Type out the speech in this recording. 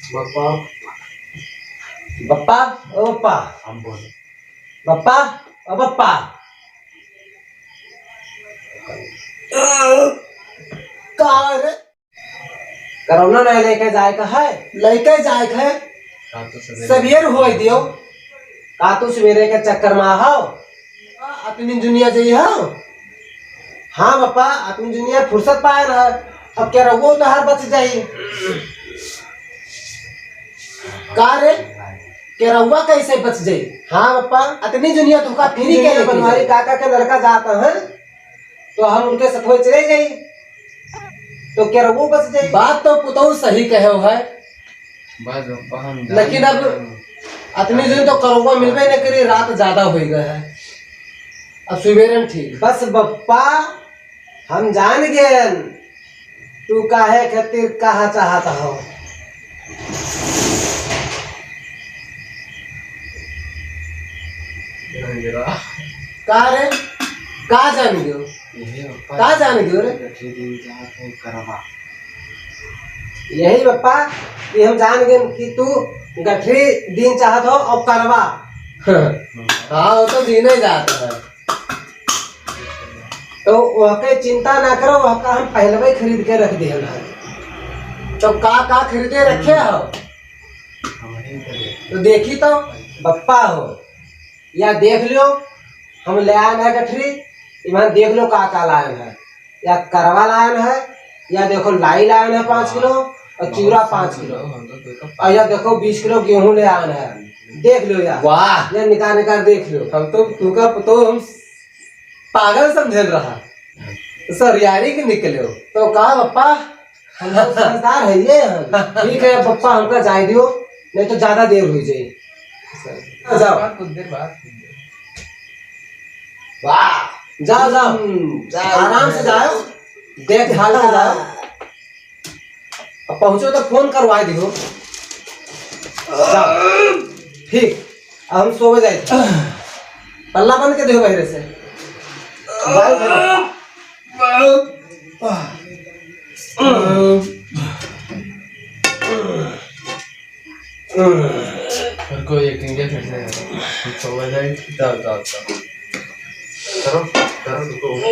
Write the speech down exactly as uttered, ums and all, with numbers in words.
बप्पा। बप्पा, ओ बप्पा। हम बोले। बप्पा, ओ बप्पा। का रे? करौना नहीं लेके जाए का है? लेके जाए का है? का तो सवेरे सवेर होई दियो। का तू सवेरे के चक्कर में हो? अतनी दुनिया जाई हो? हाँ बप्पा, अतनी दुनिया फुर्सत पाए ना। अब केरउओ तोहार बच जाई। का रे? केरउआ कैसे बच जाई? हाँ बप्पा। अतनी दुनिया धोखा फ्री के दुनिया लेके बनवारी जाई। काका के लड़का जाता है, तो हम उनके सथवे चले जाई, तो केरउओ बच जाई। बात तो पुतऊ सही कहे हो है। बस बप्पा, हम लेकिन अब जान अतनी दिन तो करउआ मिलबे न करी, रात ज्यादा हो गया है, अब सुबेरे में ठीक। बस बप्पा, हम जान गए तू काहे खातिर कहा चाहत हो। का रे? का जान गयो? यही बप्पा, का जान गयो रे? गठरी दिन चाहत है करवा। यही बप्पा कि हम जान गए कि तू गठरी दिन चाहत हो और करवा। हाँ, वो तो दीने जात है। तो ओके चिंता ना करो, ओका हम पहलवे खरीद के रख दिहल है। तो का का खरीदे रखे हो? तो देखी तो बप्पा हो, या देख लो, हम ले आए हैं गठरी, इमान देख लो का का लाए हैं, या करवा लाए हैं, या देखो लाई लाए हैं पाँच किलो और चूरा पाँच किलो, और या देखो बीस किलो गेहूं ले आए हैं, देख लो यार। वाह। या निकाल निकाल देख लो। हम तो तुका तो हम पागल समझल रहा, सरियारी के निकले हो। तो का बप्पा, हम लोग समझदार है ये हम। ठीक है बप्पा, हमका जाए दियो, नहीं तो ज्यादा देर हो जाए। जाओ। कुछ देर बाद। वाह, जाओ, जाओ। हम्म, जाओ। आराम से जाओ, देख भाल के जाओ। अब पहुँचो तो फोन करवा दियो। जाओ। ठीक, अब हम सोवे जाए। पल्ला बंद के दियो बहरे से। बाल धरो। रुको, एक इंडिया फिर से करो। हम सोवे जाए। जाओ, जाओ, जाओ। करो, करो, रुको, उठो।